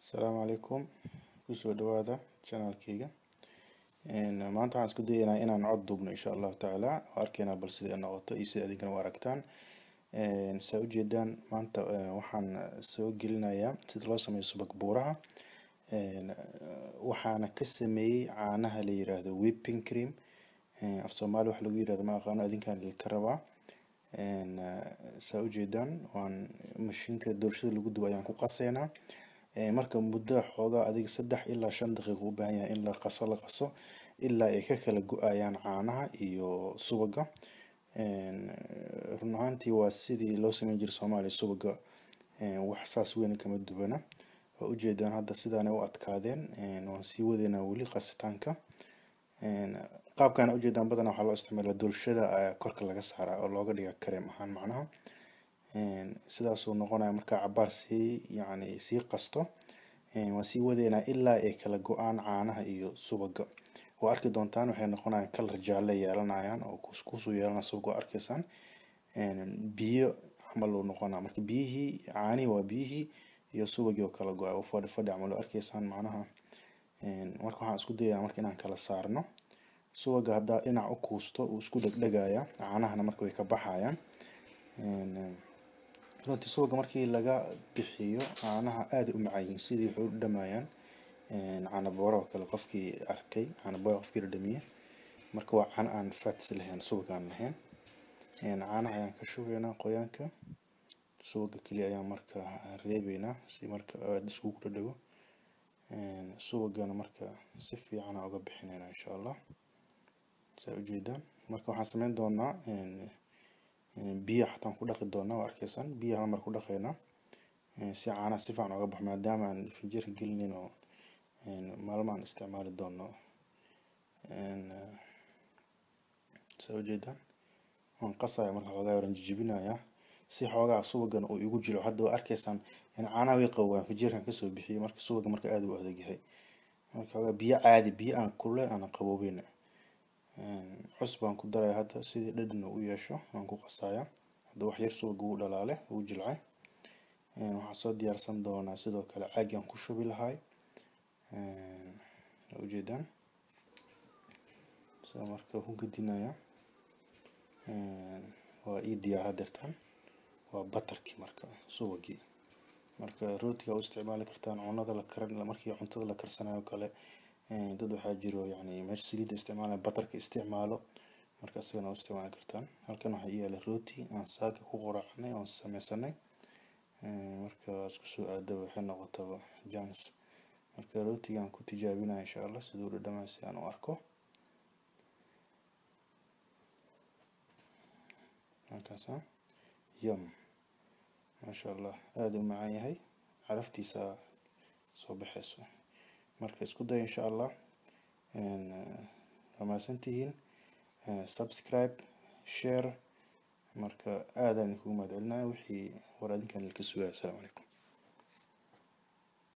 Asalaamu calaykum, kusoo dhawaada channelkayga. Maanta waxaan isku dayaynaa inaan cod duubno, insha Allahu tacaala. Oo arkaynaa bal sida ay noqoto iyo sida idinkana u aragtaan. Saa ujeedaan, maanta waxaan soo gelinayaa sida loo sameeyo subag buuraha. Waxaana ka sameeyey caanaha la yiraahdo whipping cream. Af Soomaali wax lagu yirahdo ma aqaano, idinkaan idinka rabaa. Saa ujeedaan, waan mashiinka doolshada lagu dubo ayaan ku qaseynaa. Marka muddo xoogaa adiga 3 ilaa 5 daqiiqo u baahan yahay in la qaso, la qaso ilaa ay ka kala go-ayaan caanaha iyo subaga. Run ahaantii waa sidii loo sameyn jiray Soomaaliya subaga, wax saas weyn kama duwana. Waa ujeedaan, hadda sidaanay u adkaadeen. Waan sii wadeynaa weli qasitaanka. Qaabkaan ujeedaan badanaa waxaa loo isticmaalaa doolshada korka laga saaraa oo looga dhigaa kareem ahaan. Macnaha sidaasuu noqonaya markaa cabaar sii, yacni sii qasto. Waan sii wadeynaa ilaa ay kala go-aan caanaha iyo subaga. Waa arki doontaan, waxay noqonayaan kalar jaalle yeelanayaan oo kuuskuusuu yeelanaya subaga. Waa arkaysaan, biyo camal uu noqonaa. Marka biyihii caanihii waa biyihii iyo subagii oo kala go-ay oo fadhi fadhi camal oo arkaysaan macnaha. Marka waxaan isku dayaynaa marka inaan kala saarno subaga. Haddaa dhinac u kuusto, uu isku dhegdhegaya caanahana, marka way ka baxayaan. Runtii subaga markii laga bixiyo caanaha aad ay u macaan yihiin, sidii waxay u dhadhamayaan caano booro oo kale, qofkii arkay caano booro, qofkii dhadhamiyey. Marka waa caano aan fats lahayn, subag aan lahayn. Caanaha ayaan ka shubaynaa qoyaanka, subaga keliya ayaan marka reebeynaa si marka aada iskugu dhadhago. Subagana marka si fiican aan uga bixinaynaa, insha Allah. Saa ujeedaan, marka waxaan sameyn doonaa biyo xataan ku dhaqi doonaa. Waa arkaysaan, biyo hal mar ku dhaqaynaa si caanaha si fiican uga baxo, maadaama aan finjeerka gelinayn oo maalmo aan isticmaali doono. Saa ujeedaan, waan qasaya marka, xoogaa waan jijibinayaa si xoogaa subagana uu igu jilo. Hadda waa arkaysaan in caanaha way qabowaan, finjeerkan kasoo bixiyey. Marka subaga marka aad u adag yahay. Marka xoogaa biyo caadi, biyo aan kululeyn, aan qaboobeyn, cusub baan ku daraya hadda sidii dhadhan u yeesho. Waan ku qasaya hadda. Wax yar subaga wuu dhalaale, wuu jilcay. Waxaan soo diyaarsan doonaa sidoo kale caagi aan ku shubi lahay. Waa ujeedaan, so marka ku gedinaya waa ii diyaar hadeertaan. Waa butterkii, marka subagii. Marka rootiga u isticmaali kartaan, cunada la karan, markii cuntada la karsanayo kale. Dad waxaa jiro, yani meesha saliidda isticmaalaya butterka isticmaalo, marka isagana u isticmaali kartaan. Halkan waxaa ii yaala rooti aan saaka ku quraacnay oon sameysanay. Marka isku soo aadaba waxay noqotaba chance. Marka rootigaan ku tijaabinaya, insha Allah, siduu dhadhamayo si aan u arko. Halkaasa yum, maasha Allah, aada u macaan yahay, caraftiisa soo baxayso. Marka isku day, insha Allah. Waa mahadsantihiin. Subscribe, share. Marka aadaan idinkugu mahad celinaya. Wixii war adinkan ilka sugaya. Asalaamu calaykum.